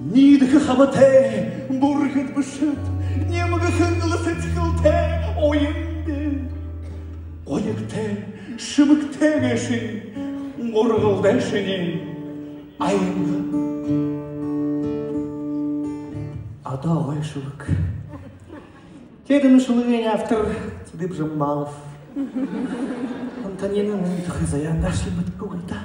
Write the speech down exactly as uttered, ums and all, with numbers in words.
Ниидэхэ хабатай бүргэд бэшэд, нимгэхэ лэ сэдьхэлтэй уян бэ. Гуягтай, шэмэгтэй гээшэнь гургалдаа шэнэ аймаг. Одоо гоё шүлэг. Тиигээд энэ шүлэгэй автор Цыдып Жамбалов. Антонина энэ тухай заяандаа ши мэдэхэгүй даа.